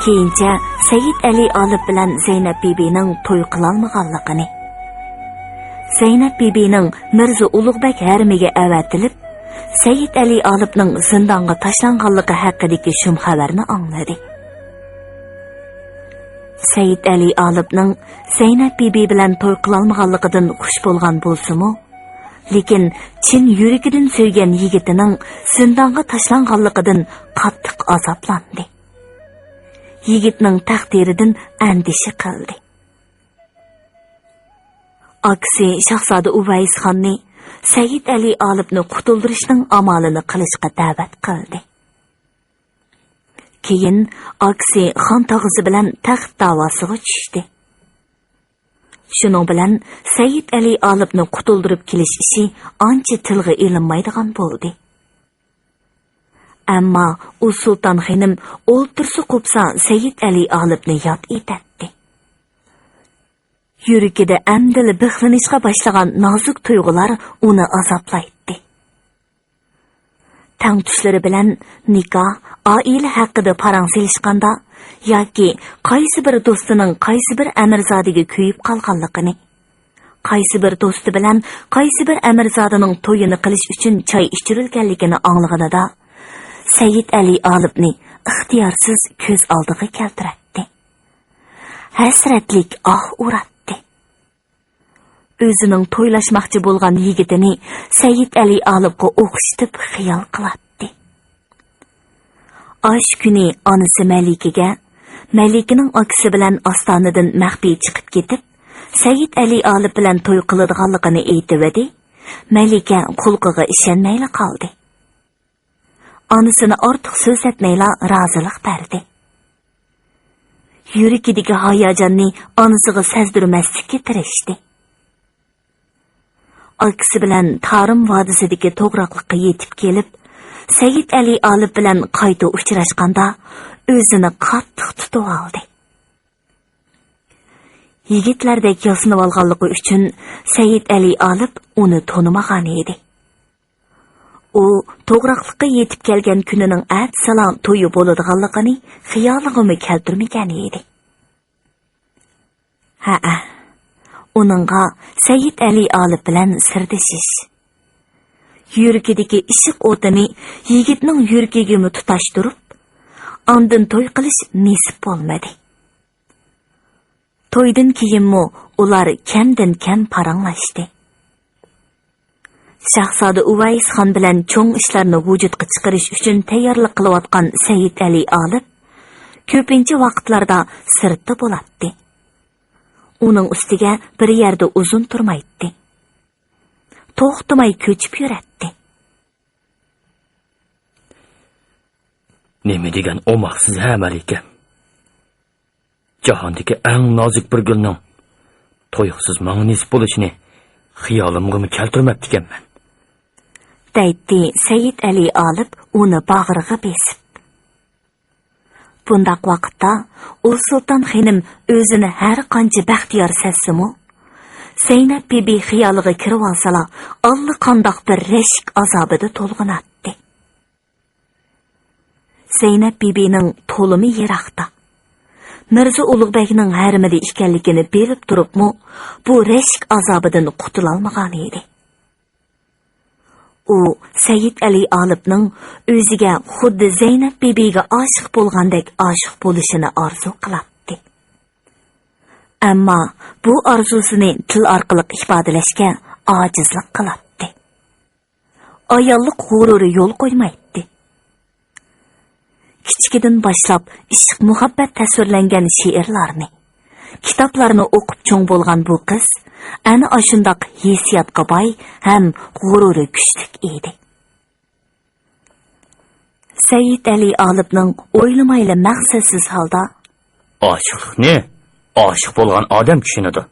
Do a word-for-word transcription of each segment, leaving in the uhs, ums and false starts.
كېيىنچە سەيىد ئەلى ئالىپ بىلەن زەينەپ بىبىنىڭ توي قىلالمىغانلىقىنى، زەينەپ بىبىنىڭ مىرزا ئۇلۇغبەگ ھەرىمىگە ئەۋەتىلىپ، سەيىد ئەلى ئالىپنىڭ زىندانغا تاشلانغانلىقى ھەققىدىكى شۇم خەۋەرنى ئاڭلىدى. سەيىد ئەلى ئالىپنىڭ زەينەپ بىبى بىلەن توي قىلالمىغانلىقىدىن خۇش بولغان بولسىمۇ، لېكىن چىن يۈرىكىدىن سۆيگەن يىگىتىنىڭ زىندانغا تاشلانغانلىقىدىن قاتتىق ئازابلاندى. يىگىتنىڭ تەقدىرىدىن ئەندىشە قىلدى. ئاكىسى شاھزادە ئۇۋەيسخاننى سەيىد ئەلى ئالىپنى قۇتۇلدۇرۇشنىڭ ئامالىنى قىلىشقا دەۋەت قىلدى. كېيىن ئاكىسى خان تاغىسى بىلەن تەخت داۋاسىغا چۈشتى. شۇنىڭ بىلەن سەيىد ئەلى ئالىپنى قۇتۇلدۇرۇپ كېلىش ئىشى ئانچە تىلغا ئېلىنمايدىغان بولدى. ئەمما ئۇ سۇلتان خېنىم ئولتۇرسا قوپسا سەيىد ئەلى ئالىپنى ياد ئېتەتتى. يۈرىكىدە ئەمدىلا بىخلىنىشقا باشلىغان نازۇك تۇيغۇلار ئۇنى ئازابلايتتى. تەڭتۇشلىرى بىلەن نىكاھ، ئائىلە ھەققىدە پاراڭ سېلىشقاندا ياكى قايسى بىر دوستىنىڭ قايسى بىر ئەمىرزادىگە كۆيۈپ قالغانلىقىنى، قايسى بىر دوستى بىلەن قايسى بىر ئەمىرزادىنىڭ تويىنى قىلىش ئۈچۈن چاي ئىچۈرۈلگەنلىكىنى ئاڭلىغىنىدا، سەيىد ئەلى ئالىپنى ئىختىيارسىز كۆز ئالدىغا كەلتۈرەتتى. ھەسرەتلىك ئاھ ئۇراتتى. ئۆزىنىڭ تويلاشماقچى بولغان يىگىتىنى سەيىد ئەلى ئالىپقا ئوخشىتىپ خىيال قىلاتتى. ئاشۇ كۈنى ئانىسى مەلىكىگە، مەلىكىنىڭ ئاكىسى بىلەن ئاستانىدىن مەخپىي چىقىپ كېتىپ، سەيىد ئەلى ئالىپ بىلەن توي قىلىدىغانلىقىنى ئېيتىۋىدى. مەلىكە قۇلىقىغا ئىشەنمەيلا قالدى. ئانىسىنى ئارتۇق سۆزلەتمەيلا رازىلىق بەردى. يۈرىكىدىكى ھاياجاننى ئانىسىغا سەزدۈرمەسلىككە تىرىشتى. ئاكىسى بىلەن تارىم ۋادىسىدىكى توغراقلىققا يېتىپ كېلىپ، سەيىد ئەلى ئالىپ بىلەن قايتا ئۇچراشقاندا، ئۆزىنى قاتتىق تۇتۇۋالدى. يىگىتلەردەك ياسىنىۋالغانلىقى ئۈچۈن سەيىد ئەلى ئالىپ ئۇنى تونۇمىغان ئىدى. ئۇ توغراقلىققا يېتىپ كەلگەن كۈنىنىڭ ئەتىسىلا تويى بولىدىغانلىقىنى خىيالىغىمۇ كەلتۈرمىگەن ئىدى. ھەئە، ئۇنىڭغا سەيىد ئەلى ئالىپ بىلەن سىردىشىش، يۈرىكىدىكى ئىشق ئوتىنى يىگىتنىڭ يۈرىكىگىمۇ تۇتاشتۇرۇپ، ئاندىن توي قىلىش نېسىپ بولمىدى. تويدىن كېيىنمۇ ئۇلار كەمدىن كەم پاراڭلاشتى. شاھزادە ئۇۋەيس خان بىلەن چوڭ ئىشلارنى ۋۇجۇدقا چىقىرىش ئۈچۈن تەييارلىق قىلىۋاتقان سەيىد ئەلى ئالىپ كۆپىنچە ۋاقىتلاردا سىرتتا بولاتتى. ئۇنىڭ ئۈستىگە بىر يەردە ئۇزۇن تۇرمايتتى. توختىماي كۆچۈپ يۈرەتتى. نېمە دېگەن ئوماقسىز ھە، مەلىكە؟ جاھاندىكى ئەڭ نازۇك بىر گۈلنىڭ تۇيۇقسىز ماڭا نېسىپ بولۇشىنى خىيالىمغىمۇ كەلتۈرمەپتىكەنمەن. دەيتتى سەيىد ئەلى ئالىپ ئۇنى باغرىغا بېسىپ. بۇنداق ۋاقىتتا ئۇلسۇلتان خېنىم ئۆزىنى ھەر قانچە بەختىيار سەزسىمۇ، زەينەپ بىبى خىيالىغا كىرىۋالسىلا، ئاللىقانداق بىر رەشك ئازابىدا تولغىناتتى. زەينەپ بىبىنىڭ تولىمۇ يىراقتا، مىرزا ئۇلۇغبەگنىڭ ھەرىمىدە ئىكەنلىكىنى بىلىپ تۇرۇپمۇ، بۇ رەشك ئازابىدىن قۇتۇلالمىغان ئىدى. ئۇ سەيىد ئەلى ئالىپنىڭ ئۆزىگە خۇددى زەينەپ بىبىگە ئاشىق بولغاندەك ئاشىق بولۇشىنى ئارزۇ قىلاتتى. ئەمما بۇ ئارزۇسىنى تىل ئارقىلىق ئىپادىلەشكە ئاجىزلىق قىلاتتى. ئاياللىق غۇرۇرى يول قويمايتتى. كىچىكىدىن باشلاپ ئىشق-مۇھەببەت تەسۋىرلەنگەن شېئىرلارنى، كىتابلارنى ئوقۇپ چوڭ بولغان بۇ قىز ئەنە ئاشۇنداق ھېسسىياتقا باي ھەم غۇرۇرى كۈچلۈك ئىدى. سەيىد ئەلى ئالىپنىڭ ئويلىمايلا مەقسەتسىز ھالدا «ئاشىقلىقنى ئاشىق بولغان ئادەم چۈشىنىدۇ»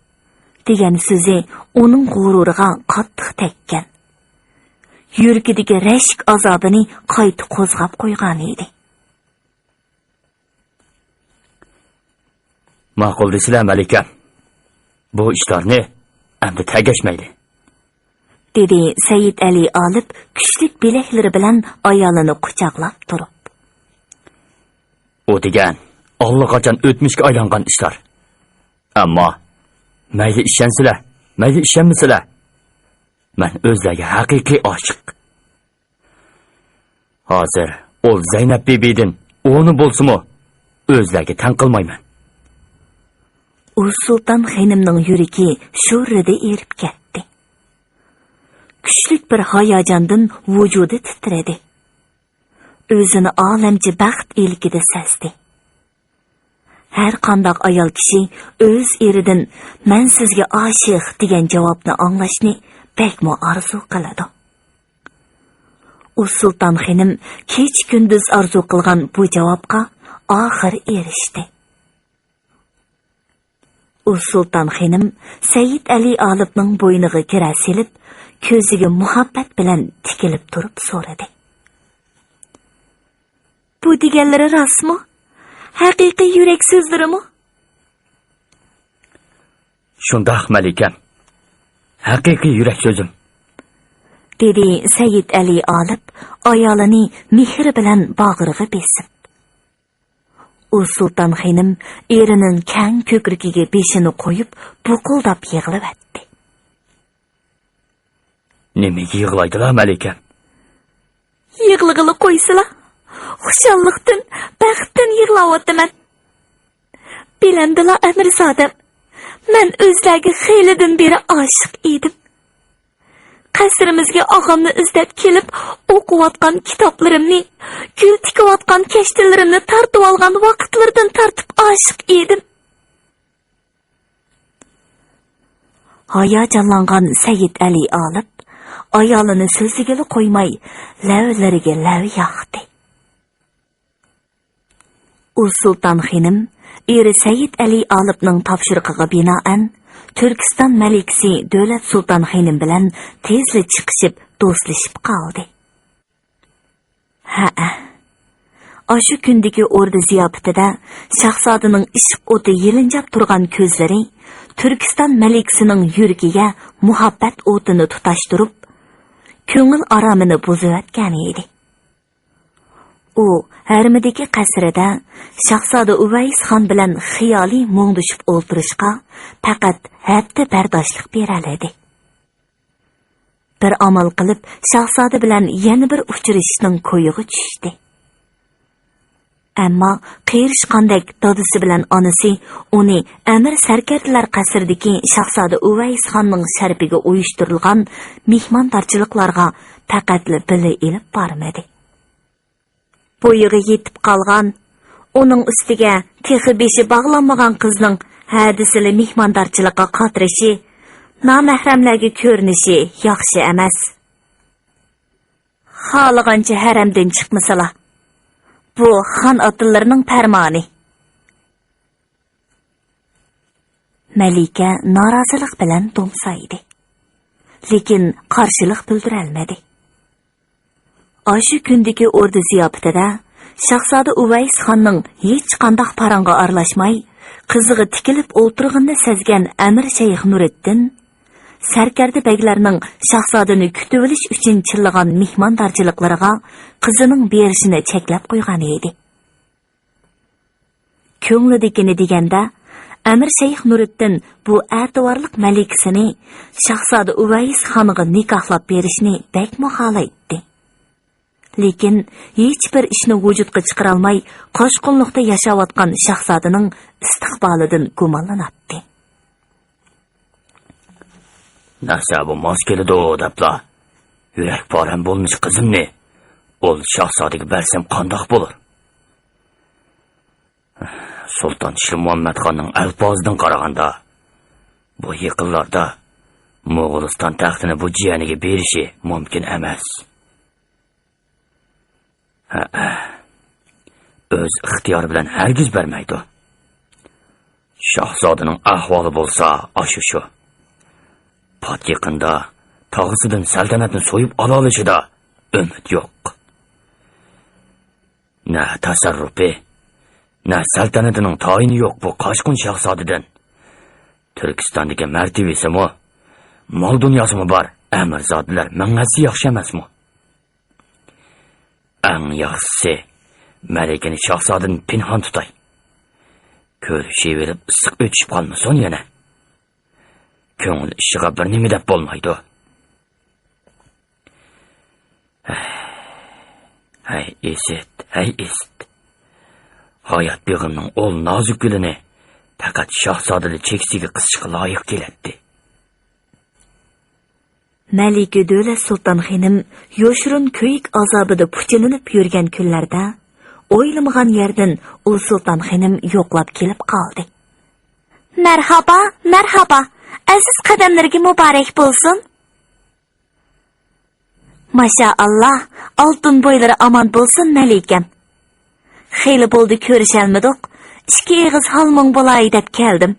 دېگەن سۆزى ئۇنىڭ غۇرۇرىغا قاتتىق تەگكەن. يۈرىكىدىكى رەشك ئازابىنى قايتا قوزغاپ قويغانىدى. «ماقۇل دېسىلە، مەلىكەم. بۇ ئىشلارنى ئەمدى تەگەشمەيلى.» دېدى سەيىد ئەلى ئالىپ كۈچلۈك بىلەكلىرى بىلەن ئايالىنى قۇچاقلاپ تۇرۇپ. «ئۇ دېگەن ئاللىقاچان ئۆتمۈشكە ئايلانغان ئىشلار. ئەمما مەيلى ئىشەنسىلە، مەيلى ئىشەنمىسىلە، مەن ئۆزلەرگە ھەقىقىي ئاشىق. ھازىر ئۇل زەينەپ بىبىدىن ئۇنى بولسىمۇ ئۆزلەرگە تەڭ قىلمايمەن. ئۇرسۇلتان خېنىمنىڭ يۈرىكى شۇررىدە ئېرىپ كەتتى. كۈچلۈك بىر ھاياجاندىن ۋۇجۇدى تىترىدى. ئۆزىنى ئالەمچە بەخت ئىلكىدە سەزدى. ھەر قانداق ئايال كىشى ئۆز ئېرىدىن «مەن سىزگە ئاشىق» دېگەن جاۋابنى ئاڭلاشنى بەكمۇ ئارزۇ قىلىدۇ. ئۇرسۇلتان خېنىم كېچە-كۈندۈز ئارزۇ قىلغان بۇ جاۋابقا ئاخىر ئېرىشتى. ئۇرسۇلتان خېنىم سەيىد ئەلى ئالىپنىڭ بوينىغا گىرە سېلىپ، كۆزىگە مۇھەببەت بىلەن تىكىلىپ تۇرۇپ سورىدى: «بۇ دېگەنلىرى راستمۇ؟ ھەقىقىي يۈرەك سۆزلىرىمۇ؟» «شۇنداق، مەلىكەم. ھەقىقىي يۈرەك سۆزۈم.» دېدى سەيىد ئەلى ئالىپ ئايالىنى مېھرى بىلەن باغرىغا بېسىپ. ئۇرسۇلتان خېنىم ئېرىنىڭ كەڭ كۆكرىكىگە بېشىنى قويۇپ، بۇقۇلداپ يىغلىۋەتتى. «نېمىگە يىغلايدىلا، مەلىكەم؟» «يىغلىغىلى قويسىلا، خۇشاللىقتىن، بەختتىن يىغلاۋاتىمەن. بىلەمدىلا، ئەمىرزادەم، مەن ئۆزلەرگە خېلىدىن بېرى ئاشىق ئىدىم. قەسرىمىزگە ئاغامنى ئىزدەپ كېلىپ، ئوقۇۋاتقان كىتابلىرىمنى، گۈل تىكىۋاتقان كەشتىلىرىمنى تارتىۋالغان ۋاقىتلىرىدىن تارتىپ ئاشىق ئىدىم.» ھاياجانلانغان سەيىد ئەلى ئالىپ ئايالىنى سۆزلىگىلى قويماي، لەۋلىرىگە لەۋ ياقتى. ئۇرسۇلتان خېنىم ئېرى سەيىد ئەلى ئالىپنىڭ تاپشۇرۇقىغا بىنائەن، تۈركىستان مەلىكىسى دۆلەت سۇلتان خېنىم بىلەن تېزلا چىقىشىپ، دوستلىشىپ قالدى. ھەئە. ئاشۇ كۈندىكى ئوردا زىياپىتىدە شاھزادىنىڭ ئىشق ئوتى يېلىنجاپ تۇرغان كۆزلىرى تۈركىستان مەلىكىسىنىڭ يۈرىكىگە مۇھەببەت ئوتىنى تۇتاشتۇرۇپ، كۆڭۈل ئارامىنى بۇزۇۋەتكەن ئىدى. ئۇ ھەرىمىدىكى قەسرىدە شاھزادە ئۇۋەيس خان بىلەن خىيالىي مۇڭدىشىپ ئولتۇرۇشقا پەقەت ھەپتە بەرداشلىق بېرەلىدى. بىر ئامال قىلىپ، شاھزادە بىلەن يەنە بىر ئۇچرىشىشنىڭ كويىغا چۈشتى. ئەمما قېرىشقاندەك دادىسى بىلەن ئانىسى ئۇنى ئەمىر سەركەردىلەر قەسرىدىكى شاھزادە ئۇۋەيس خاننىڭ شەرىپىگە ئۇيۇشتۇرۇلغان مېھماندارچىلىقلارغا پەقەتلا بىللە ئېلىپ بارمىدى. بويىغا يېتىپ قالغان، ئۇنىڭ ئۈستىگە تېخى بېشى باغلانمىغان قىزنىڭ ھەدىسىلا مېھماندارچىلىققا قاترىشى، نامەھرەملەرگە كۆرۈنۈشى ياخشى ئەمەس. خالىغانچە ھەرەمدىن چىقمىسىلا. بۇ خان ئاتىلىرىنىڭ پەرمانى. مەلىكە نارازىلىق بىلەن دومسايدى. لېكىن قارشىلىق بىلدۈرەلمىدى. ئاشۇ كۈندىكى ئوردا زىياپىتىدە شاھزادە ئۇۋەيس خاننىڭ ھېچقانداق پاراڭغا ئارىلاشماي، قىزىغا تىكىلىپ ئولتۇرغىنىنى سەزگەن ئەمىر شەيخ نۇرىدىن سەركەردە بەگلەرنىڭ شاھزادىنى كۈتۈۋېلىش ئۈچۈن چىللىغان مېھماندارچىلىقلىرىغا قىزىنىڭ بېرىشىنى چەكلەپ قويغان ئىدى. كۆڭلىدىكىنى دېگەندە، ئەمىر شەيخ نۇرىدىن بۇ ئەتىۋارلىق مەلىكىسىنى شاھزادە ئۇۋەيس خانغا نىكاھلاپ بېرىشنى بەكمۇ خالايتتى. لېكىن ھېچبىر ئىشنى ۋۇجۇدقا چىقىرالماي، قاچقۇنلۇقتا ياشاۋاتقان شاھزادىنىڭ ئىستىقبالىدىن گۇمانلىناتتى. نەرسە بۇ ماس كېلىدۇ دەپلا، يۈرەك پارەم بولمىش قىزىمنى ئۇل شاھزادىگە بەرسەم قانداق بولۇر؟ سۇلتان شىرمۇھەممەت خاننىڭ ئەلپازىدىن قارىغاندا، بۇ يېقىنلاردا موغۇلىستان تەختىنى بۇ جىيەنىگە بېرىشى مۇمكىن ئەمەس. ھەئە، ئۆز ئىختىيارى بىلەن ھەرگىز بەرمەيدۇ. شاھزادىنىڭ ئەھۋالى بولسا ئاشۇ شۇ. پات يېقىندا تاغىسىدىن سەلتەنەتنى سويۇپ ئالالىشىدا ئۈمىد يوق. نە تەسەررۇپى، نە سەلتەنىتىنىڭ تايىنى يوق بۇ قاچقۇن شاھزادىدىن. تۈركىستاندىكى مەرتىۋىسىمۇ، مال-دۇنياسىمۇ بار ئەمىرزادىلەر مىڭ ھەسسە ياخشى ئەمەسمۇ؟ ئەڭ ياخشىسى، مەلىكىنى شاھزادىدىن پىنھان تۇتاي. كۆرۈشۈۋېلىپ ئىسسىق ئۆتۈشۈپ قالمىسۇن يەنە. كۆڭۈل ئىشىغا بىر نېمە دەپ بولمايدۇ. ھەي ئىسىت، ھەي ئىسىت. ھايات بېغىمنىڭ ئول نازۇك گۈلىنى پەقەت شاھزادىلا چېكىسىگە قىسىشقا لايىق كېلەتتى. مەلىكە دۆلەت سۇلتان خېنىم يوشۇرۇن كۆيۈك ئازابىدا پۇچىلىنىپ يۈرگەن كۈنلەردە، ئويلىمىغان يەردىن ئۇل سۇلتان خېنىم يوقلاپ كېلىپ قالدى. مەرھابا، مەرھابا، ئەزىز قەدەملىرىگە مۇبارەك بولسۇن. ماشائاللا، ئالتۇن بويلىرى ئامان بولسۇن مەلىكەم. خېلى بولدى كۆرۈشەلمىدۇق، ئىككى ئېغىز ھال-مۇڭ بولاي دەپ كەلدىم.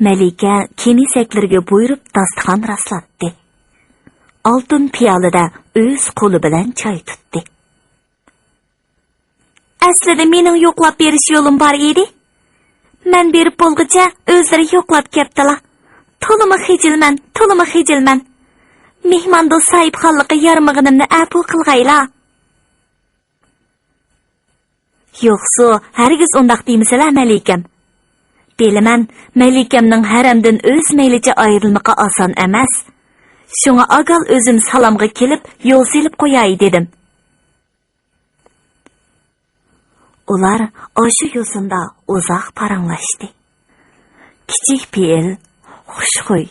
مەلىكە كېنىزەكلىرىگە بۇيرۇپ داستىخان راسلاتتى. ئالتۇن پىيالىدە ئۆز قولى بىلەن چاي تۇتتى. ئەسلىدە مېنىڭ يوقلاپ بېرىش يولۇم بار ئىدى. مەن بېرىپ بولغۇچە ئۆزلىرى يوقلاپ كەپتىلا. تولىمۇ خىجىلمەن، تولىمۇ خىجىلمەن. مېھماندوست ساھىبخانلىققا يارىمىغىنىمنى ئەپۇ قىلغايلا. يوقسۇ، ھەرگىز ئۇنداق دېمىسىلە، مەلىكەم. بىلىمەن، مەلىكەمنىڭ ھەرەمدىن ئۆز مەيلىچە ئايرىلمىقى ئاسان ئەمەس. شۇڭا ئاگال ئۆزۈم سالامغا كېلىپ، يول سېلىپ قوياي دېدىم. ئۇلار ئاشۇ يوسۇندا ئۇزاق پاراڭلاشتى. كىچىك پېئىل، خۇشخۇي،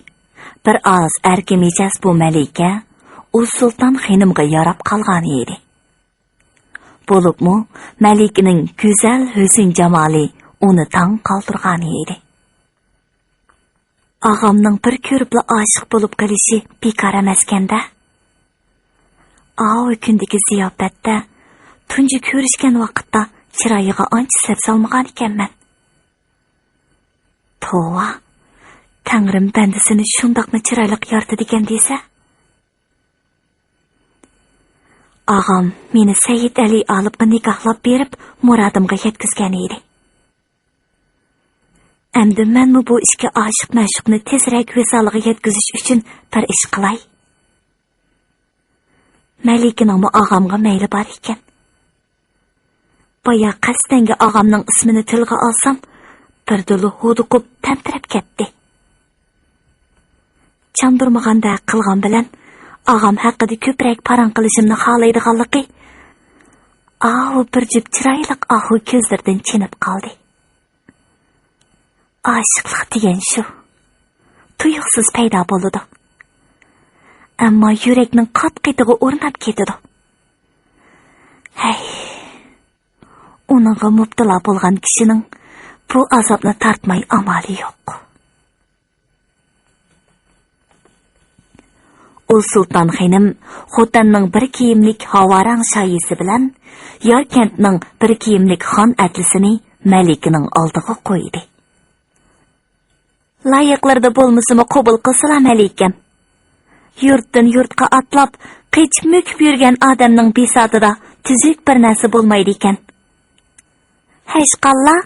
بىر ئاز ئەركە مىجەز بۇ مەلىكە ئۇل سۇلتان خېنىمغا ياراپ قالغان ئىدى. بولۇپمۇ مەلىكىنىڭ گۈزەل ھۆسن جامالى ئۇنى تاڭ قالدۇرغان ئىدى. ئاغامنىڭ بىر كۆرۈپلا ئاشىق بولۇپ قېلىشى بىكار ئەمەسكەن-دە. ئاۋۇ كۈندىكى زىياپەتتە، تۇنجى كۆرۈشكەن ۋاقىتتا چىرايىغا ئانچە سەپ سالمىغان ئىكەنمەن. توۋا، تەڭرىم بەندىسىنى شۇنداقمۇ چىرايلىق يارىتىدىكەن دېسە. ئاغام مېنى سەيىد ئەلى ئالىپقا نىكاھلاپ بېرىپ، مۇرادىمغا يەتكۈزگەن ئىدى. ئەمدى مەنمۇ بۇ ئىككى ئاشىق مەشۇقنى تېزرەك ۋىسالىغا يەتكۈزۈش ئۈچۈن بىر ئىش قىلاي. مەلىكىنىڭمۇ ئاغامغا مەيلى بار ئىكەن. بايا قەستەنگە ئاغامنىڭ ئىسمىنى تىلغا ئالسام، بىردىنلا ھودۇقۇپ تەمتىرەپ كەتتى. چاندۇرمىغاندەك قىلغان بىلەن، ئاغام ھەققىدە كۆپرەك پاراڭ قىلىشىمنى خالايدىغانلىقى ئاۋۇ بىر جۈپ چىرايلىق ئاھۇ كۆزلىرىدىن چېنىپ قالدى. ئاشىقلىق دېگەن شۇ. تۇيۇقسىز پەيدا بولىدۇ. ئەمما يۈرەكنىڭ قات-قېتىغا ئورناپ كېتىدۇ. ھەي، ئۇنىڭغا مۇپتىلا بولغان كىشىنىڭ بۇ ئازابنى تارتماي ئامالى يوق. ئۇل سۇلتان خېنىم خوتەننىڭ بىر كىيىملىك ھاۋارەڭ شايىسى بىلەن ياركەنتنىڭ بىر كىيىملىك خان ئەتلىسىنى مەلىكىنىڭ ئالدىغا قويدى. لايىقلىرىدا بولمىسىمۇ قوبۇل قىلسىلا مەلىكەم. يۇرتتىن يۇرتقا ئاتلاپ، قېچىپ مۆكۈپ يۈرگەن ئادەمنىڭ بىساتىدا تۈزۈك بىر نەرسە بولمايدىكەن. ھەشقاللا،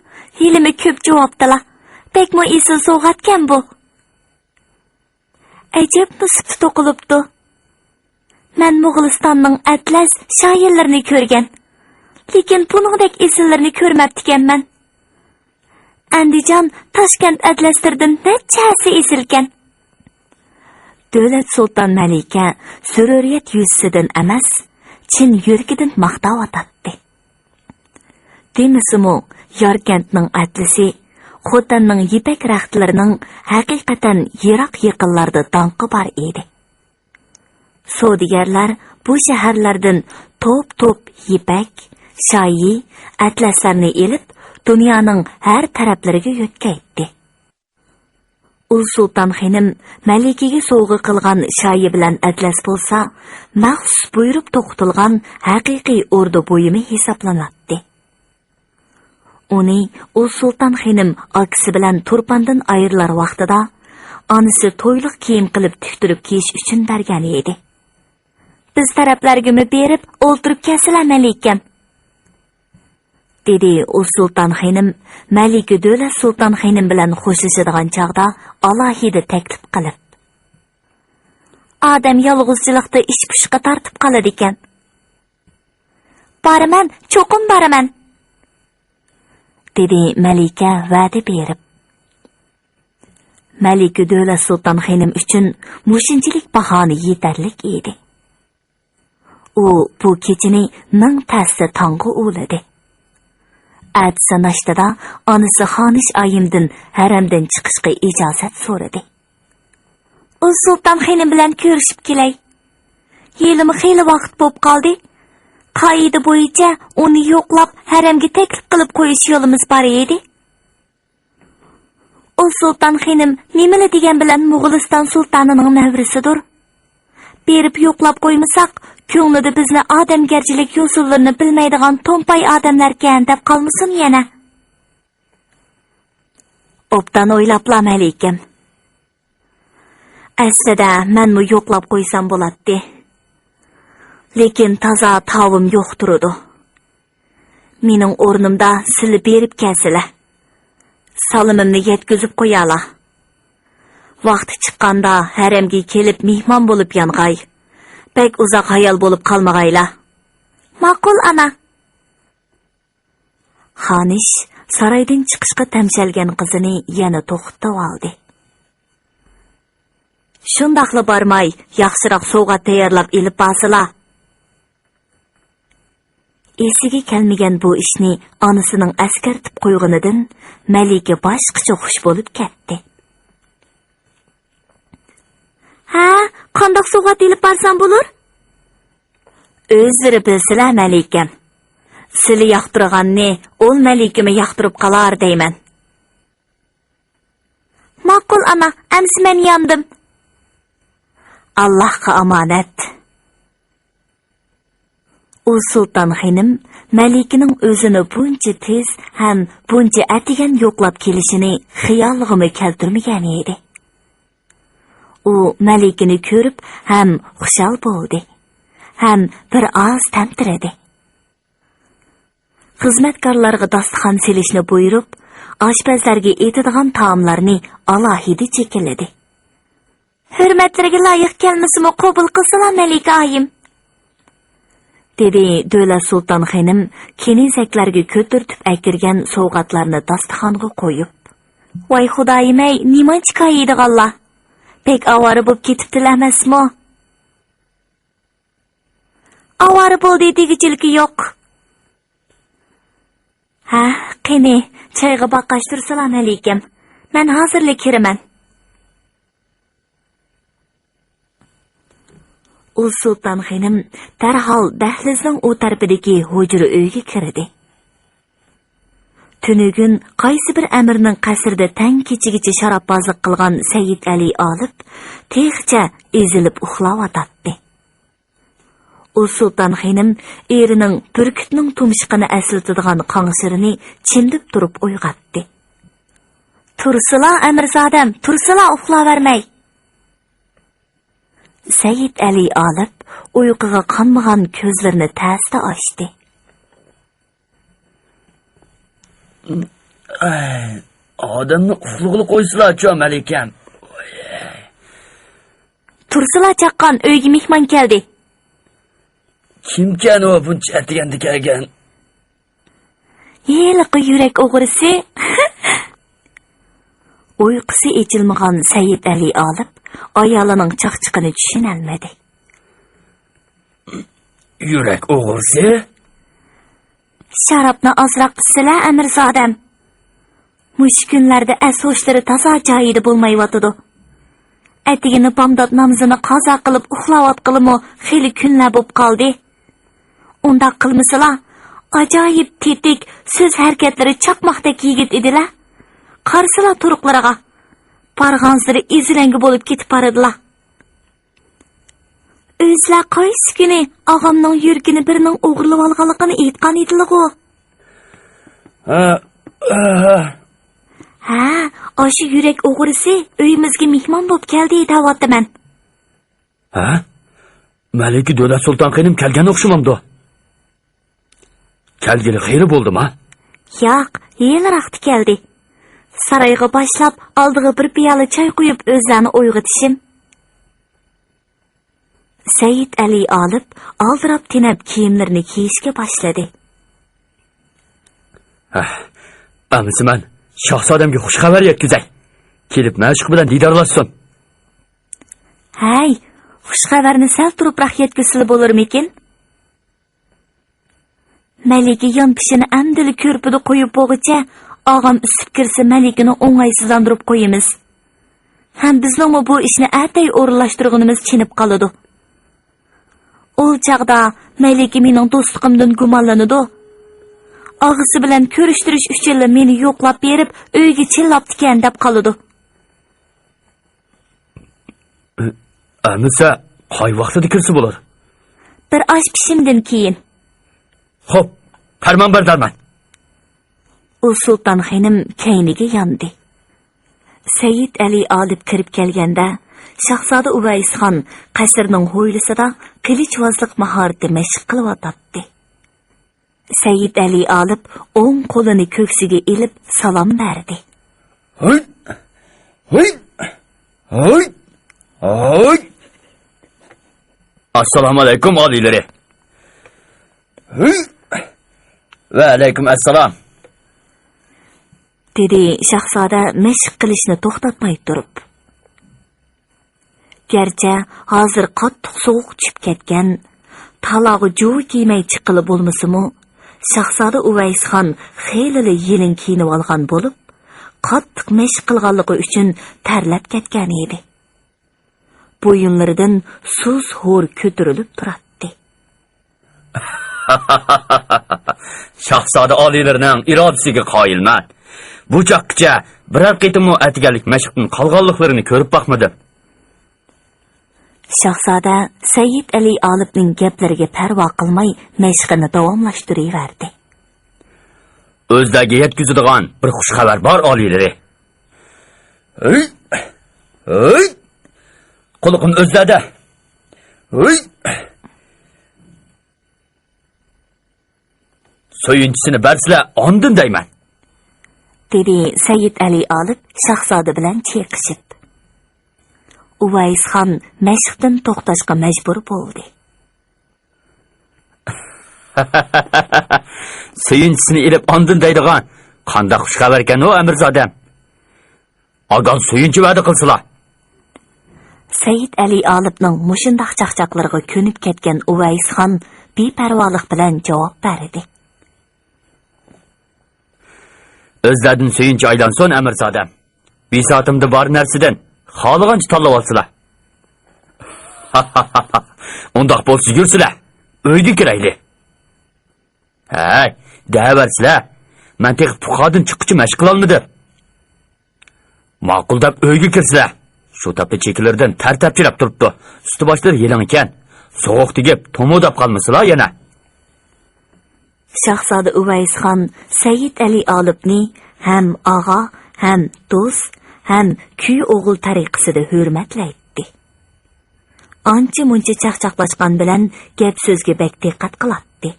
ھېلىمۇ كۆپ جۇۋاپتىلا. بەكمۇ ئېسىل سوۋغاتكەن بۇ. ئەجەبمۇ سۈپىتى توقۇلۇپتۇ. مەن موغۇلىستاننىڭ ئەتلەس شايىلىرىنى كۆرگەن، لېكىن بۇنىڭدەك ئېسىللىرىنى كۆرمەپتىكەنمەن. ئەندىجان، تاشكەنت ئەتلەسلىرىدىن نەچچە ھەسسە ئېسىلكەن. دۆلەت سۇلتان مەلىكە زۆرۈرىيەت يۈزىسىدىن ئەمەس، چىن يۈرىكىدىن ماختاۋاتاتتى. دېمىسىمۇ، ياركەنتنىڭ ئەتلىسى، خوتەننىڭ يىپەك رەختلىرىنىڭ ھەقىقەتەن يىراق يېقىنلاردا داڭقى بار ئىدى. سودىگەرلەر بۇ شەھەرلەردىن توپ-توپ يىپەك، شايى، ئەتلەسلەرنى ئېلىپ، دۇنيانىڭ ھەر تەرەپلىرىگە يۆتكەيتتى. ئۇل سۇلتان خېنىم مەلىكىگە سوۋغا قىلغان شايى بىلەن ئەتلەس بولسا، مەخسۇس بۇيرۇپ توختىتىلغان ھەقىقىي ئوردا بۇيۇمى ھېسابلىناتتى. ئۇنى ئۇل سۇلتان خېنىم ئاكىسى بىلەن تۇرپاندىن ئايرىلار ۋاقتىدا ئانىسى تويلۇق كىيىم قىلىپ تىكتۈرۈپ كىيىش ئۈچۈن بەرگەن ئىدى. «بىز تەرەپلەرگىمۇ بېرىپ ئولتۇرۇپ كەلسىلە، مەلىكەم.» دېدى ئۇل سۇلتان خېنىم مەلىكە دۆلەت سۇلتان خېنىم بىلەن خوشلىشىدىغان چاغدا ئالاھىدە تەكلىپ قىلىپ. «ئادەم يالغۇزچىلىقتا ئىچ پۇشقا تارتىپ قالىدىكەن.» «بارىمەن، چوقۇم بارىمەن.» دېدى مەلىكە ۋەدە بېرىپ. مەلىكە دۆلەت سۇلتان خېنىم ئۈچۈن مۇشۇنچىلىك باھانە يېتەرلىك ئىدى. ئۇ بۇ كېچىنى مىڭ تەستە تاڭغا ئۇلىدى. ئەتىسى ناشتىدا ئانىسى خانىش ئايىمدىن ھەرەمدىن چىقىشقا ئىجازەت سورىدى. ئۇ سۇلتان خېنىم بىلەن كۆرۈشۈپ كېلەي. ھېلىمۇ خېلى ۋاقىت بولۇپ قالدى. قائىدە بويىچە ئۇنى يوقلاپ، ھەرەمگە تەكلىپ قىلىپ قويۇش يولىمىز بار ئىدى. ئۇ سۇلتان خېنىم نېمىلا دېگەن بىلەن موغۇلىستان سۇلتانىنىڭ نەۋرىسىدۇر. بېرىپ يوقلاپ قويمىساق، كۆڭلىدە بىزنى ئادەمگەرچىلىك يوسۇنلىرىنى بىلمەيدىغان تومپاي ئادەملەركەن دەپ قالمىسۇن يەنە. ئوبدان ئويلاپلا، مەلىكەم. ئەسلىدە مەنمۇ يوقلاپ قويسام بولاتتى. لېكىن تازا تاۋىم يوق تۇرىدۇ. مېنىڭ ئورنۇمدا سىلى بېرىپ كەلسىلە. سالىمىمنى يەتكۈزۈپ قويالا. ۋاقتى چىققاندا ھەرەمگە كېلىپ مېھمان بولۇپ يانغاي. بەك ئۇزاق ھايال بولۇپ قالمىغايلا. ماقۇل، ئانا. خانىش سارايدىن چىقىشقا تەمشەلگەن قىزىنى يەنە توختىتىۋالدى. شۇنداقلا بارماي، ياخشىراق سوۋغات تەييارلاپ ئېلىپ بارسىلا. ئېسىگە كەلمىگەن بۇ ئىشنى ئانىسىنىڭ ئەسكەرتىپ قويغىنىدىن مەلىكە باشقىچە خۇش بولۇپ كەتتى. ھە، قانداق سوۋغات ئېلىپ بارسام بولۇر؟ ئۆزلىرى بىلسىلە، مەلىكەم. سىلى ياقتۇرغاننى ئۇل مەلىكىمۇ ياقتۇرۇپ قالار دەيمەن. ماقۇل، ئانا، ئەمسە مەن ياندىم. ئاللاھقا ئامانەت. ئۇ سۇلتان خېنىم مەلىكىنىڭ ئۆزىنى بۇنچە تېز ھەم بۇنچە ئەتىگەن يوقلاپ كېلىشىنى خىيالىغىمۇ كەلتۈرمىگەن ئىدى. ئۇ مەلىكىنى كۆرۈپ ھەم خۇشال بولدى، ھەم بىر ئاز تەمتىرىدى. خىزمەتكارلارغا داستىخان سېلىشنى بۇيرۇپ، ئاشپەزلەرگە ئېتىدىغان تائاملارنى ئالاھىدە چېكىلىدى. ھۆرمەتلىرىگە لايىق كەلمىسىمۇ قوبۇل قىلسىلا، مەلىكە ئايىم، دېدى دۆلەت سۇلتان خېنىم كېنىزەكلەرگە كۆتۈرتۈپ ئەكىرگەن سوۋغاتلارنى داستىخانغا قويۇپ. ۋاي خۇدايىم-ئەي، نېمانچە كايىدىغانلار! بەك ئاۋارە بوپ كېتىپتىلا ئەمەسمۇ؟ ئاۋارە بولدى دېگۈچىلىكى يوق. ھە، قېنى، چايغا باقاش تۇرسىلا، مەلىكەم. مەن ھازىرلا كىرىمەن. ئۇ سۇلتان خېنىم دەرھال دەھلىزنىڭ ئۇ تەرىپىدىكى ھۇجرا ئۆيگە كىردى. تۈنۈگۈن قايسى بىر ئەمىرنىڭ قەسرىدە تەڭ كېچىگىچە شاراببازلىق قىلغان سەيىد ئەلى ئالىپ تېخىچە ئېزىلىپ ئۇخلاۋاتاتتى. ئۇ سۇلتان خېنىم ئېرىنىڭ بۈركۈتنىڭ تۇمشۇقىنى ئەسلىتىدىغان قاڭشىرىنى چىمدىپ تۇرۇپ ئويغاتتى. تۇرسىلا، ئەمىرزادەم، تۇرسىلا، ئۇخلاۋەرمەي! سەيىد ئەلى ئالىپ ئۇيقۇغا قانمىغان كۆزلىرىنى تەستە ئاچتى. ئەي، ئادەمنى ئۇخلىغىلى قويسىلاچۇ، مەلىكەم. تۇرسىلا چاققان، ئۆيگە مېھمان كەلدى. كىمكەن ئۇ بۇنچە ئەتىگەندە كەلگەن؟ ھېلىقى يۈرەك ئوغرىسى. ئۇيقۇسى ئېچىلمىغان سەيىد ئەلى ئالىپ ئايالىنىڭ چاقچىقىنى چۈشىنەلمىدى. يۈرەك ئوغرىسى؟ شارابنى ئازراق ئىچسىلە، ئەمىرزادەم. مۇشۇ كۈنلەردە ئەس-ھوشلىرى تازا جايىدا بولمايۋاتىدۇ. ئەتىگىنى بامدات نامىزىنى قازا قىلىپ ئۇخلاۋاتقىلىمۇ خېلى كۈنلەر بوپ قالدى. ئۇنداق قىلمىسىلا، ئاجايىپ تېتىك، سۆز ھەرىكەتلىرى چاقماقتەك يىگىت ئىدىلە. قارىسىلا تۇرقلىرىغا. بارغانسېرى ئېزىلەڭگۈ بولۇپ كېتىپ بارىدىلا. ئۆزلەر قايسى كۈنى ئاغامنىڭ يۈرىكىنى بىرىنىڭ ئوغرىلىۋالغانلىقىنى ئېيتقان ئىدىلىغۇ؟ ھە، ھە. ھە، ئاشۇ يۈرەك ئوغرىسى ئۆيىمىزگە مېھمان بوپ كەلدى دەۋاتىمەن. ھە؟ مەلىكە دۆلەت سۇلتان خېنىم كەلگەن ئوخشىمامدۇ؟ كەلگىلى خېلى بولدىما؟ ياق، ھېلىراقتا كەلدى. سارايغا باشلاپ، ئالدىغا بىر پىيالە چاي قۇيۇپ، ئۆزلەرنى ئويغىتىشىم. سەيىد ئەلى ئالىپ ئالدىراپ تېنەپ كىيىملىرىنى كىيىشكە باشلىدى. ھە، ئەمىسە مەن شاھزادەمگە خۇش خەۋەر يەتكۈزەي. كېلىپ مەشۇق بىلەن دىدارلاشسۇن. ھەي، خۇش خەۋەرنى سەل تۇرۇپراق يەتكۈزسىلا بولۇرمىكىن؟ مەلىكە يانپېشىنى ئەمدىلا كۆرپىدە قويۇپ بولغۇچە، ئاغام ئۈسۈپ كىرسە مەلىكىنى ئوڭايسىزلاندۇرۇپ قويىمىز. ھەم بىزنىڭمۇ بۇ ئىشنى ئەتەي ئورۇنلاشتۇرغىنىمىز چېنىپ قالىدۇ. ئۇ چاغدا مەلىكە مېنىڭ دوستلۇقۇمدىن گۇمانلىنىدۇ. ئاغىسى بىلەن كۆرۈشتۈرۈش ئۈچۈنلا مېنى يوقلاپ بېرىپ، ئۆيگە چىللاپتىكەن دەپ قالىدۇ. ئەمىسە قاي ۋاقتىدا كىرسە بولار؟ بىر ئاز پىشىمدىن كېيىن. خوپ، پەرمان بەردەرمەن. ئۇ سۇلتان خېنىم كەينىگە ياندى. سەيىد ئەلى ئالىپ كىرىپ كەلگەندە، شاھزادە ئۇۋەيسخان قەسىرنىڭ ھويلىسىدا قىلىچۋازلىق ماھارىتى مەشىق قىلىۋاتاتتى. سەيىد ئەلى ئالىپ ئوڭ قولىنى كۆكسىگە ئېلىپ سالام بەردى. ھوي! ھوي! ھوي! ھوي! ئەسسالامۇئەلەيكۇم، ئالىيلىرى! ھوي! ۋەئەلەيكۇم ئەسسالام! دېدى شاھزادە مەشىق قىلىشنى توختاتماي تۇرۇپ. گەرچە ھازىر قاتتىق سوغۇق چۈشۈپ كەتكەن، تالاغا جۇۋا كىيمەي چىققىلى بولمىسىمۇ، شاھزادە ئۇۋەيسخان خېلىلا يېلىڭ كىيىنىۋالغان بولۇپ، قاتتىق مەشىق قىلغانلىقى ئۈچۈن تەرلەپ كەتكەن ئىدى. بويۇنلىرىدىن سۇس ھور كۆتۈرۈلۈپ تۇراتتى. شاھزادە ئالىيلىرىنىڭ ئىرادىسىگە قايىلمەن. بۇ چاغقىچە بىرەر قېتىممۇ ئەتىگەنلىك مەشىقتىن قالغانلىقلىرىنى كۆرۈپ باقمىدىم. شاھزادە سەيىد ئەلى ئالىپنىڭ گەپلىرىگە پەرۋا قىلماي مەشىقىنى داۋاملاشتۇرۇۋەردى. ئۆزلەرگە يەتكۈزىدىغان بىر خۇش خەۋەر بار، ئالىيلىرى. ھۆي! ھۆي! قۇلىقىم ئۆزلەردە. ھۆي! سۆيۈنچىسىنى بەرسىلە، ئاندىن دەيمەن. دېدى سەيىد ئەلى ئالىپ شاھزادە بىلەن چېقىشىپ. ئۇۋەيسخان مەشىقتىن توختاشقا مەجبۇر بولدى. سۆيۈنچىسىنى ئېلىپ ئاندىن دەيدىغان قانداق خۇش خەۋەركەن ئۇ، ئەمىرزادەم؟ ئاگام سۆيۈنچى ۋەدە قىلسىلا. سەيىد ئەلى ئالىپنىڭ مۇشۇنداق چاقچاقلىرىغا كۆنۈپ كەتكەن ئۇۋەيسخان بىپەرۋالىق بىلەن جاۋاب بەردى. ئۆزلەردىن سۆيۈنچى ئايلانسۇن، ئەمىرزادەم. بىساتىمدا بار نەرسىدىن خالىغانچە تاللىۋالسىلا. ئۇنداق بولسا يۈرسىلە، ئۆيگە كىرەيلى. ھەي، دەۋەرسىلە. مەن تېخى پۇخادىن چىققۇچە مەشىق قىلالمىدىم. ماقۇل دەپ ئۆيگە كىرسىلە. شۇ تاپتا چېكىلىرىدىن تەر تەپچىلەپ تۇرۇپتۇ. ئۈستى باشلىرى يېلىڭ ئىكەن. سوغۇق تېگىپ، تومۇلداپ قالمىسىلا يەنە. شاھزادە ئۇۋەيسخان سەيىد ئەلى ئالىپنى ھەم ئاغا، ھەم دوست، ھەم كۈيئوغۇل تەرىقىسىدە ھۆرمەتلەيتتى. ئانچە-مۇنچە چاقچاقلاشقان بىلەن گەپ-سۆزگە بەك دىققەت قىلاتتى.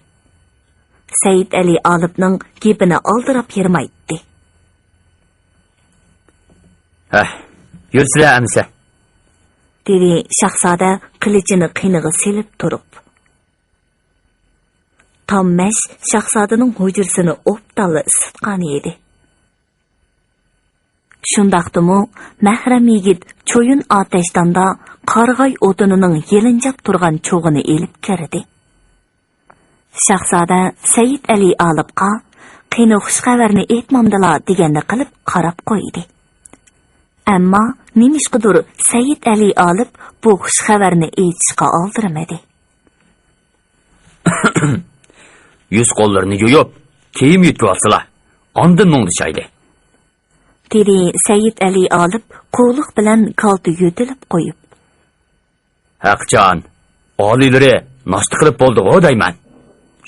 سەيىد ئەلى ئالىپنىڭ گېپىنى ئالدىراپ يىرمايتتى. ھە، يۈرسىلە ئەمىسە. دېدى شاھزادە قىلىچىنى قېنىغا سېلىپ تۇرۇپ. تاممەش شاھزادىنىڭ ھۇجرىسىنى ئوبدانلا ئىسسىتقان ئىدى. شۇنداقتىمۇ مەھرەم يىگىت چويۇن ئاتەشداندا قارىغاي ئوتۇنىنىڭ يېلىنجاپ تۇرغان چوغىنى ئېلىپ كىردى. شاھزادە سەيىد ئەلى ئالىپقا، «قېنى خۇش خەۋەرنى ئېيتمامدىلا» دېگەندە قىلىپ قاراپ قويدى. ئەمما نېمىشقىدۇر سەيىد ئەلى ئالىپ بۇ خۇش خەۋەرنى ئېيتىشقا ئالدىرىمىدى. يۈز قوللىرىنى يۇيۇپ، كىيىم يۆتكىۋالسىلا، ئاندىن مۇڭدىشايلى. دېدى سەيىد ئەلى ئالىپ قۇۋلۇق بىلەن كالتە يۆتىلىپ قويۇپ. ھەقجان، ئالىيلىرى ناشتا قىلىپ بولدىغۇ دەيمەن.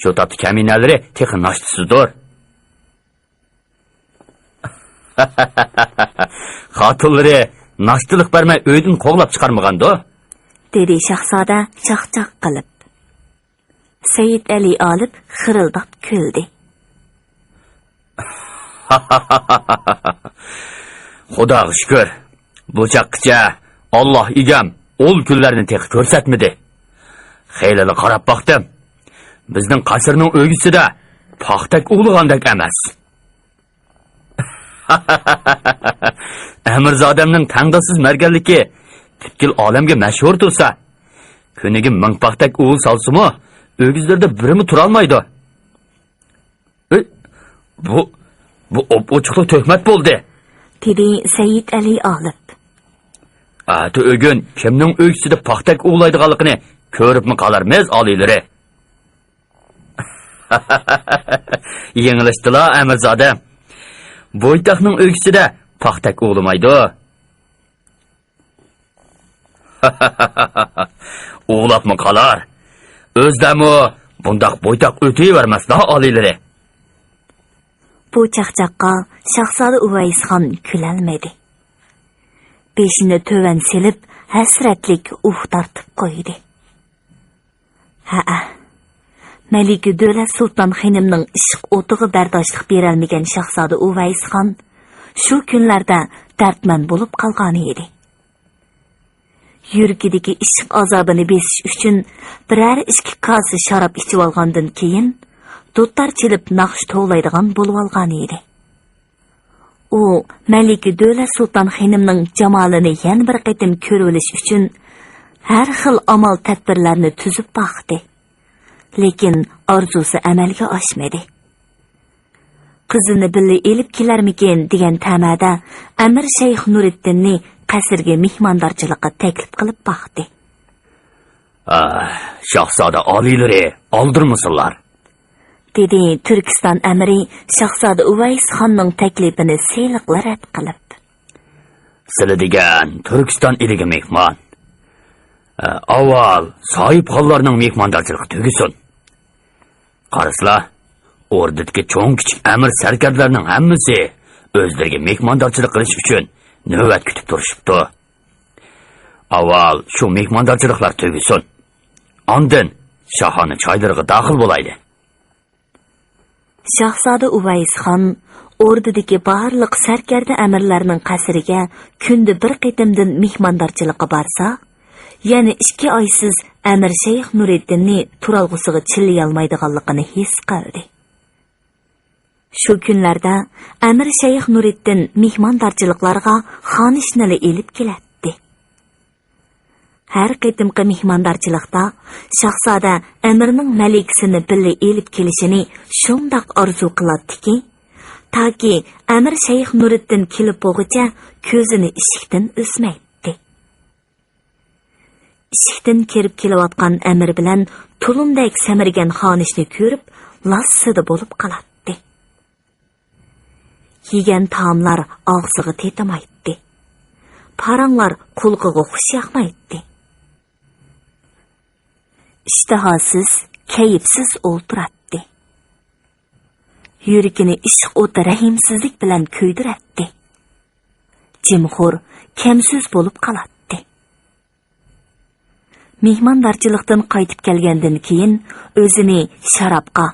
شۇ تاپتا كەمىنەلىرى تېخى ناشتىسىزدۇر. خاتۇنلىرى ناشتىلىق بەرمەي ئۆيدىن قوغلاپ چىقارمىغاندۇ؟ دېدى شاھزادە چاقچاق قىلىپ. سەيىد ئەلى ئالىپ خىرىلداپ كۈلدى. خۇداغا شۈكۈر، بۇ چاغقىچە ئاللا ئىگەم ئۇل كۈنلەرنى تېخى كۆرسەتمىدى. خېلىلا قاراپ باقتىم. بىزنىڭ قەسىرنىڭ ئۆگزىسىدە پاختەك ئۇۋىلىغاندەك ئەمەس. ئەمىرزادەمنىڭ تەڭداشسىز مەرگەنلىكى پۈتكۈل ئالەمگە مەشھۇر تۇرسا، كۈنىگە مىڭ پاختەك ئۇۋا سالسىمۇ، ئۆگزىلىرىدە بىرىمۇ تۇرالمايدۇ. ئى، بۇ، بۇ ئوپئوچۇقلا تۆھمەت بولدى، دېدى سەيىد ئەلى ئالىپ. ئەتە ئۆگۈن كىمنىڭ ئۆگزىسىدە پاختەك ئۇۋىلايدىغانلىقىنى كۆرۈپمۇ قالارمىز، ئالىيلىرى. يېڭىلىشتىلا، ئەمىرزادە. بويتاقنىڭ ئۆگزىسىدە پاختەك ئۇۋىلىمايدۇ. ئۇۋىلاپمۇ قالار. ئۆزلەرمۇ بۇنداق بويتاق ئۆتۈۋەرمەسلا، ئالىيلىرى. بۇ چاقچاققا شاھزادە ئۇۋەيسخان كۈلەلمىدى. بېشىنى تۆۋەن سېلىپ، ھەسرەتلىك ئۇھ تارتىپ قويدى. ھەئە، مەلىكە دۆلەت سۇلتان خېنىمنىڭ ئىشق ئوتىغا بەرداشلىق بېرەلمىگەن شاھزادە ئۇۋەيسخان شۇ كۈنلەردە دەردمەن بولۇپ قالغانىدى. يۈرىكىدىكى ئىشق ئازابىنى بېسىش ئۈچۈن بىرەر ئىككى كاسا شاراب ئىچىۋالغاندىن كېيىن، دۇتار چېلىپ ناخشا توۋلايدىغان بولۇۋالغانىدى. ئۇ مەلىكە دۆلەت سۇلتان خېنىمنىڭ جامالىنى يەنە بىر قېتىم كۆرۈۋېلىش ئۈچۈن ھەر خىل ئامال تەدبىرلەرنى تۈزۈپ باقتى. لېكىن ئارزۇسى ئەمەلگە ئاشمىدى. قىزىنى بىللە ئېلىپ كېلەرمىكىن دېگەن تەمەدە ئەمىر شەيخ نۇرىدىننى قەسىرگە مېھماندارچىلىققا تەكلىپ قىلىپ باقتى. ئاھ، شاھزادە ئالىيلىرى، ئالدىرىمىسۇنلار، دېدى تۈركىستان ئەمىرى شاھزادە ئۇۋەيس خاننىڭ تەكلىپىنى سىلىقلا رەت قىلىپ. سىلى دېگەن تۈركىستان ئېلىگە مېھمان. ئە، ئاۋۋال ساھىبخانلارنىڭ مېھماندارچىلىقى تۈگىسۇن. قارىسىلا، ئوردىدىكى چوڭ-كىچىك ئەمىر سەركەردىلەرنىڭ ھەممىسى ئۆزلىرىگە مېھماندارچىلىق قىلىش ئۈچۈن نۆۋەت كۈتۈپ تۇرۇشۇپتۇ. ئاۋۋال شۇ مېھماندارچىلىقلار تۈگىسۇن. ئاندىن شاھانە چايلىرىغا داخىل بولايلى. شاھزادە ئۇۋەيس خان ئوردىدىكى بارلىق سەركەردە ئەمىرلەرنىڭ قەسرىگە كۈندە بىر قېتىمدىن مېھماندارچىلىققا بارسا، يەنە ئىككى ئايسىز ئەمىر شەيخ نۇرىدىننى تۇرالغۇسىغا چىللىيالمايدىغانلىقىنى ھېس قىلدى. شۇ كۈنلەردە ئەمىر شەيخ نۇرىدىن مېھماندارچىلىقلارغا خانىشنىلا ئېلىپ كېلەتتى. ھەر قېتىمقى مېھماندارچىلىقتا شاھزادە ئەمىرنىڭ مەلىكىسىنى بىللە ئېلىپ كېلىشىنى شۇنداق ئارزۇ قىلاتتىكى، تاكى ئەمىر شەيخ نۇرىدىن كېلىپ بولغۇچە كۆزىنى ئىشىكتىن ئۈزمەيتتى. ئىشىكتىن كىرىپ كېلىۋاتقان ئەمىر بىلەن تۇلۇمدەك سەمرىگەن خانىشنى كۆرۈپ، لاسسىدە بولۇپ قالاتتى. يېگەن تائاملار ئاغزىغا تېتىمايتتى. پاراڭلار قۇلىقىغا خۇش ياقمايتتى. ئىشتىھاسىز، كەيپسىز ئولتۇراتتى. يۈرىكىنى ئىشق ئوتى رەھىمسىزلىك بىلەن كۆيدۈرەتتى. جىمخور، كەمسۆز بولۇپ قالاتتى. مېھماندارچىلىقتىن قايتىپ كەلگەندىن كېيىن، ئۆزىنى شارابقا،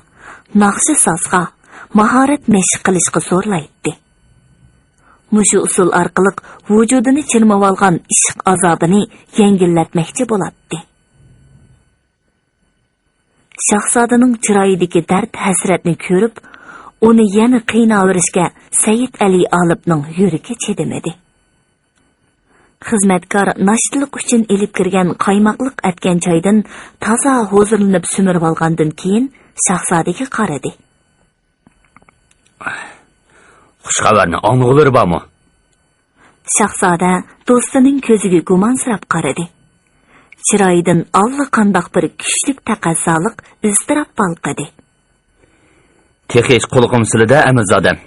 ناخشا-سازغا، ماھارەت مەشىق قىلىشقا زورلايتتى. مۇشۇ ئۇسۇل ئارقىلىق ۋۇجۇدىنى چىرمىۋالغان ئىشق ئازابىنى يەڭگىللەتمەكچى بولاتتى. شاھزادىنىڭ چىرايىدىكى دەرد-ھەسرەتنى كۆرۈپ، ئۇنى يەنە قىيناۋېرىشكە سەيىد ئەلى ئالىپنىڭ يۈرىكى چىدىمىدى. خىزمەتكار ناشتىلىق ئۈچۈن ئېلىپ كىرگەن قايماقلىق ئەتكەن چايدىن تازا ھۇزۇرلىنىپ سۈمۈرۈۋالغاندىن كېيىن، شاھزادىگە قارىدى. خۇش خەۋەرنى ئاڭلىغۇلىرى بارمۇ؟ شاھزادە دوستىنىڭ كۆزىگە گۇمانسىراپ قارىدى. چىرايىدىن ئاللىقانداق بىر كۈچلۈك تەقەززالىق ئىزتىراپ بالقىدى. تېخى ھېچ قۇلىقىم سىلىدە، ئەمىرزادەم.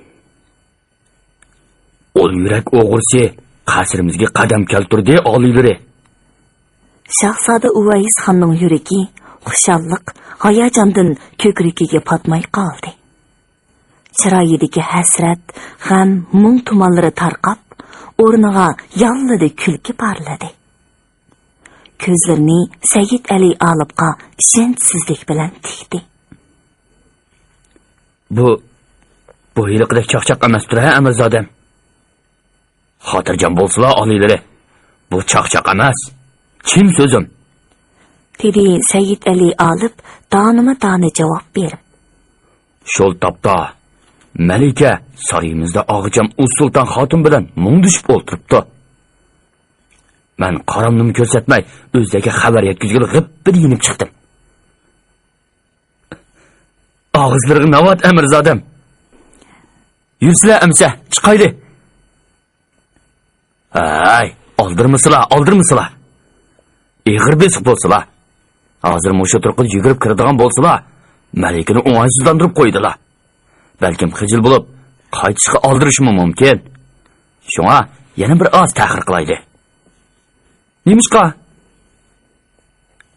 ئۇل يۈرەك ئوغرىسى قەسرىمىزگە قەدەم كەلتۈردى، ئالىيلىرى. شاھزادە ئۇۋەيس خاننىڭ يۈرىكى خۇشاللىق، ھاياجاندىن كۆكرىكىگە پاتماي قالدى. چىرايىدىكى ھەسرەت، غەم، مۇڭ تۇمانلىرى تارقاپ، ئورنىغا ياللىدە كۈلكە پارلىدى. كۆزلىرىنى سەيىد ئەلى ئالىپقا ئىشەنچسىزلىك بىلەن تىكتى. بۇ، بۇ ھېلىقىدەك چاقچاق ئەمەستۇر ھە، ئەمىرزادەم؟ خاتىرجەم بولسىلا، ئالىيلىرى، بۇ چاقچاق ئەمەس، چىن سۆزۈم، دېدى سەيىد ئەلى ئالىپ دانىمۇ دانە جاۋاب بېرىپ. شول تاپتا مەلىكە سارىيىمىزدا ئاغىچام ئۇسسۇلتان خاتۇن بىلەن مۇڭدىشىپ ئولتۇرۇپتۇ. مەن قارامنىمۇ كۆرسەتمەي، ئۆزلەرگە خەۋەر يەتكۈزگىلى غىپپىدە يېنىپ چىقتىم. ئاغىزلىرىغا ناۋات، ئەمىرزادەم! يۈرسىلە ئەمسە، چىقايلى! ھەي، ئالدىرىمىسىلا، ئالدىرىمىسىلا! ئېغىر بېسىق بولسىلا! ھازىر مۇشۇ تۇرقىدا يۈگۈرۈپ كىرىدىغان بولسىلا، مەلىكىنى ئوڭايسىزلاندۇرۇپ قويىدىلا. بەلكىم خىجىل بولۇپ، قايتىشقا ئالدىرىشىمۇ مۇمكىن. شۇڭا يەنە بىر ئاز تەخىر قىلايلى. نېمىشقا؟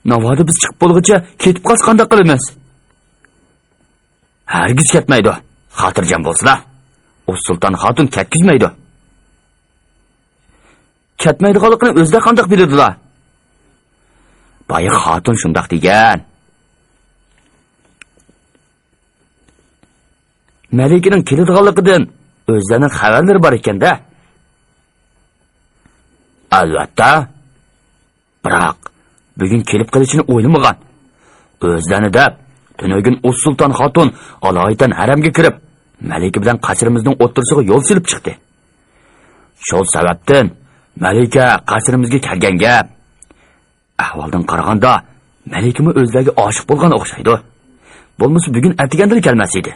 ناۋادا بىز چىقىپ بولغۇچە كېتىپ قالسا قانداق قىلىمىز؟ ھەرگىز كەتمەيدۇ. خاتىرجەم بولسىلا. ئۇسسۇلتان خاتۇن كەتكۈزمەيدۇ. كەتمەيدىغانلىقىنى ئۆزىلا قانداق بىلىدىلا؟ بايا خاتۇن شۇنداق دېگەن. مەلىكىنىڭ كېلىدىغانلىقىدىن ئۆزلەرنىڭ خەۋەرلىرى بار ئىكەن-دە. ئەلۋەتتە. بىراق، بۈگۈن كېلىپ قېلىشىنى ئويلىمىغان. ئۆزلەرنى دەپ، تۈنۈگۈن ئۇسسۇلتان خاتۇن ئالايىتەن ھەرەمگە كىرىپ، مەلىكە بىلەن قەسرىمىزنىڭ ئوتتۇرىسىغا يول سېلىپ چىقتى. شۇ سەۋەبتىن مەلىكە قەسرىمىزگە كەلگەن گەپ. ئەھۋالدىن قارىغاندا، مەلىكىمۇ ئۆزلەرگە ئاشىق بولغان ئوخشايدۇ. بولمىسا بۈگۈن ئەتىگەندىلا كەلمەس ئىدى.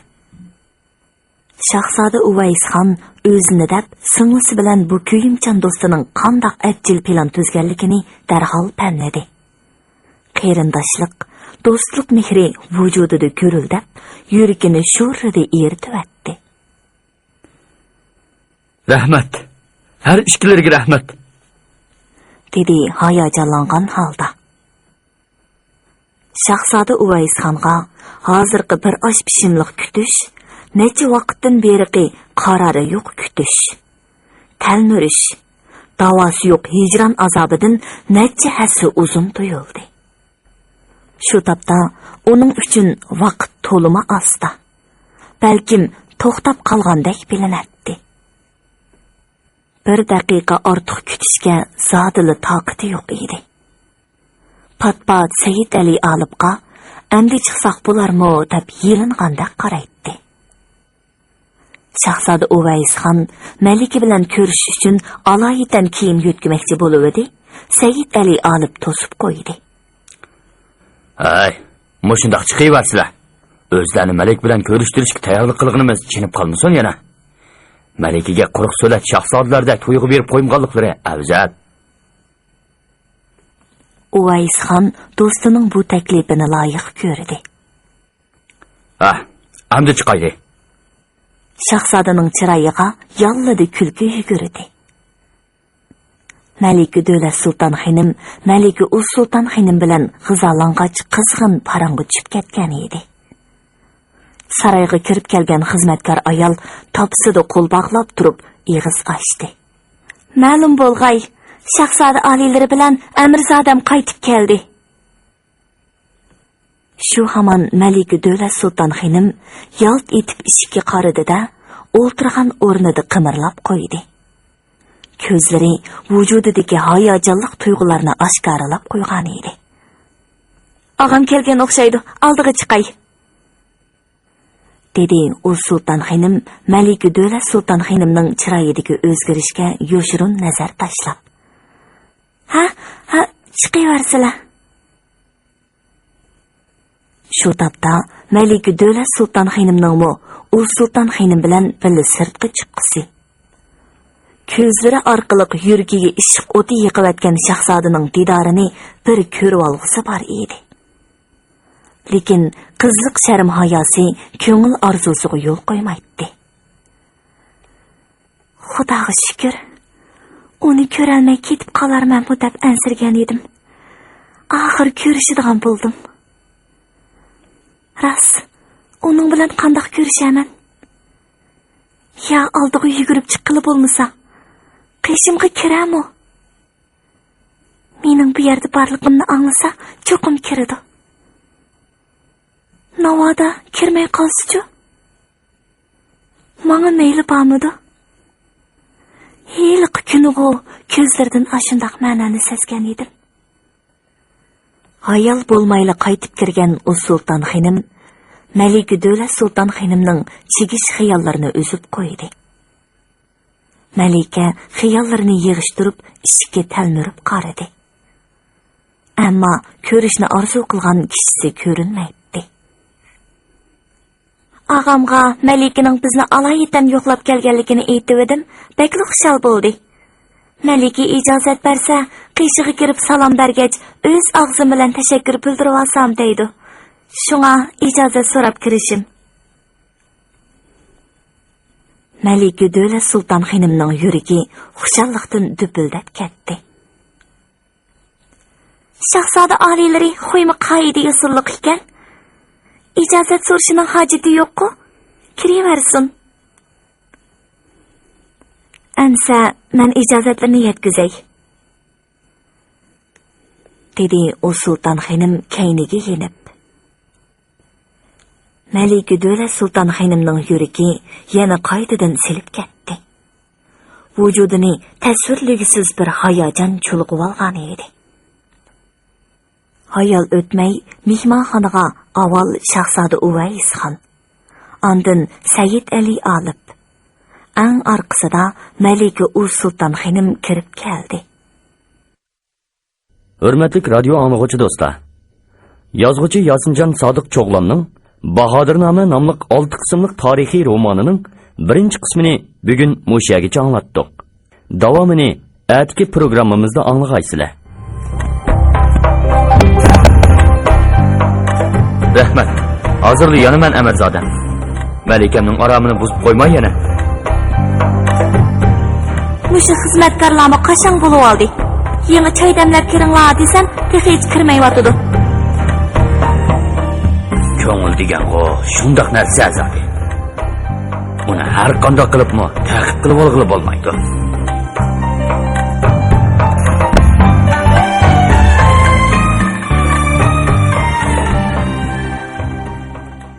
شاھزادە ئۇۋەيسخان ئۆزىنى دەپ سىڭلىسى بىلەن بۇ كۆيۈمچان دوستىنىڭ قانداق ئەپچىل پىلان تۈزگەنلىكىنى دەرھال پەملىدى. قېرىنداشلىق، دوستلۇق مېھرى ۋۇجۇدىدا گۈرۈلدەپ، يۈرىكىنى شوررىدە ئېرىتىۋەتتى. رەھمەت. ھەر ئىككىلىرىگە رەھمەت. دېدى ھاياجانلانغان ھالدا. شاھزادە ئۇۋەيسخانغا ھازىرقى بىر ئاش پىشىملىق كۈتۈش، نەچچە ۋاقىتتىن بېرىقى قارارى يوق كۈتۈش، تەلمۈرۈش، داۋاسى يوق ھىجران ئازابىدىن نەچچە ھەسسە ئۇزۇن تۇيۇلدى. شۇ تاپتا ئۇنىڭ ئۈچۈن ۋاقىت تولىمۇ ئاستا، بەلكىم توختاپ قالغاندەك بىلىنەتتى. بىر دەقىقە ئارتۇق كۈتۈشكە زادىلا تاقىتى يوق ئىدى. پات-پات سەيىت ئەلى ئالىپقا، «ئەمدى چىقساق بولارمۇ؟» دەپ يېلىنغاندەك قارايتتى. شاھزادە ئۇۋەيسخان مەلىكە بىلەن كۆرۈشۈش ئۈچۈن ئالايىتەن كىيىم يۆتكىمەكچى بولۇۋىدى، سەيىت ئەلى ئالىپ توسۇپ قويدى. ھەي، مۇشۇنداق چىقىۋەرسىلە. ئۆزلەرنى مەلىكە بىلەن كۆرۈشتۈرۈشكە تەييارلىق قىلغىنىمىز چېنىپ قالمىسۇن يەنە. مەلىكىگە قۇرۇق سۆلەت شاھزادىلەردەك تۇيغۇ بېرىپ قويمىغانلىقلىرى ئەۋزەل. ئۇۋەيسخان دوستىنىڭ بۇ تەكلىپىنى لايىق كۆردى. ھە، ئەمدى چىقايلى. شاھزادىنىڭ چىرايىغا ياللىدى كۈلكە يۈگۈردى. مەلىكە دۆلەت سۇلتان خېنىم مەلىكە ئۇز سۇلتان خېنىم بىلەن غىزالانغاچ قىزغىن پاراڭغا چۈشۈپ كەتكەن ئىدى. سارايغا كىرىپ كەلگەن خىزمەتكار ئايال تاپىسىدا قول باغلاپ تۇرۇپ ئېغىز ئاچتى. مەلۇم بولغاي، شاھزادە ئالىيلىرى بىلەن ئەمىرزادەم قايتىپ كەلدى. شۇ ھامان مەلىكە دۆلەت سۇلتان خېنىم يالت ئېتىپ ئىشىككە قارىدى-دە، ئولتۇرغان ئورنىدا قىمىرلاپ قويدى. كۆزلىرى ۋۇجۇدىدىكى ھاياجانلىق تۇيغۇلارنى ئاشكارىلاپ قويغان ئىدى. ئاغام كەلگەن ئوخشايدۇ، ئالدىغا چىقاي. دېدى ئۇز سۇلتان خېنىم مەلىكە دۆلەت سۇلتان خېنىمنىڭ چىرايىدىكى ئۆزگىرىشكە يوشۇرۇن نەزەر تاشلاپ. ھە، ھە، چىقىۋەرسىلە. شۇ تاپتا مەلىكە دۆلەت سۇلتان خېنىمنىڭمۇ ئۇز سۇلتان خېنىم بىلەن بىللە سىرتقا چىققۇسى، كۆزلىرى ئارقىلىق يۈرىكىگە ئىشق ئوتى يېقىۋەتكەن شاھزادىنىڭ دىدارىنى بىر كۆرۈۋالغۇسى بار ئىدى. لېكىن قىزلىق شەرم-ھاياسى كۆڭۈل ئارزۇسىغا يول قويمايتتى. خۇداغا شۈكۈر، ئۇنى كۆرەلمەي كېتىپ قالارمەنمۇ دەپ ئەنسىرىگەن ئىدىم. ئاخىر كۆرۈشىدىغان بولدۇم. راست، ئۇنىڭ بىلەن قانداق كۆرۈشەرمەن؟ يا ئالدىغا يۈگۈرۈپ چىققىلى بولمىسا، قېشىمغا كىرەرمۇ؟ مېنىڭ بۇ يەردە بارلىقىمنى ئاڭلىسا، چوقۇم كىرىدۇ. ناۋادا كىرمەي قالسىچۇ؟ ماڭا مەيلى بارمىدۇ؟ ھېلىقى كۈنىغۇ كۆزلىرىدىن ئاشۇنداق مەنانى سەزگەن ئىدىم. ھايال بولمايلا قايتىپ كىرگەن ئۇز سۇلتان خېنىم مەلىكە دۆلەت سۇلتان خېنىمنىڭ چىگىش خىياللىرىنى ئۈزۈپ قويدى. مەلىكە خىياللىرىنى يىغىشتۇرۇپ، ئىشىككە تەلمۈرۈپ قارىدى. ئەمما كۆرۈشنى ئارزۇ قىلغان كىشىسى كۆرۈنمەيتتى. ئاغامغا مەلىكىنىڭ بىزنى ئالايىتەن يوقلاپ كەلگەنلىكىنى ئېيتىۋىدىم، بەكلا خۇشال بولدى. مەلىكە ئىجازەت بەرسە، قېشىغا كىرىپ سالام بەرگەچ، ئۆز ئاغزىم بىلەن تەشەككۈر بىلدۈرۈۋالسام دەيدۇ. شۇڭا ئىجازەت سوراپ كىرىشىم. مەلىكە دۆلەت سۇلتان خېنىمنىڭ يۈرىكى خۇشاللىقتىن دۈپۈلدەپ كەتتى. شاھزادە ئالىيلىرى خويمۇ قائىدە يوسۇنلۇق ئىكەن. ئىجازەت سورىشىنىڭ ھاجىتى يوققۇ؟ كىرىۋەرسۇن. ئەمسە مەن ئىجازەتلىرىنى يەتكۈزەي، دېدى ئۇ سۇلتان خېنىم كەينىگە يېنىپ. مەلىكە دۆلەت سۇلتان خېنىمنىڭ يۈرىكى يەنە قايتىدىن سېلىپ كەتتى. ۋۇجۇدىنى تەسۋىرلىگۈسىز بىر ھاياجان چۇلغىۋالغان ئىدى. ھايال ئۆتمەي مېھمانخانىغا ئاۋۋال شاھزادە ئۇۋەيسخان، ئاندىن سەيىد ئەلى ئالىپ، ئەڭ ئارقىسىدا مەلىكە ئۇ سۇلتان خېنىم كىرىپ كەلدى. ھۆرمەتلىك رادىيو ئاڭلىغۇچى دوستلار! يازغۇچى ياسىنجان سادىق چوغلامنىڭ باھادىرنامە ناملىق ئالتە قىسىملىق تارىخىي رومانىنىڭ بىرىنچى قىسمىنى بۈگۈن مۇشۇ يەرگىچە ئاڭلاتتۇق. داۋامىنى ئەتىكى پروگراممىمىزدا ئاڭلىغايسىلەر. رەھمەت. ھازىرلا يەنە مەن ئەمەتزادەم. مەلىكەمنىڭ ئارامىنى بۇزۇپ قويماي يەنە. مۇشۇ خىزمەتكارلارمۇ قاشاڭ بولۇۋالدى. يېڭى چاي دەملەپ كىرىڭلار دېسەم، تېخىچە كىرمەيۋاتىدۇ. كۆڭۈل دېگەنغۇ شۇنداق نەرسە زادى. ئۇنى ھەر قانداق قىلىپمۇ تەقىب قىلىۋالغىلى بولمايدۇ.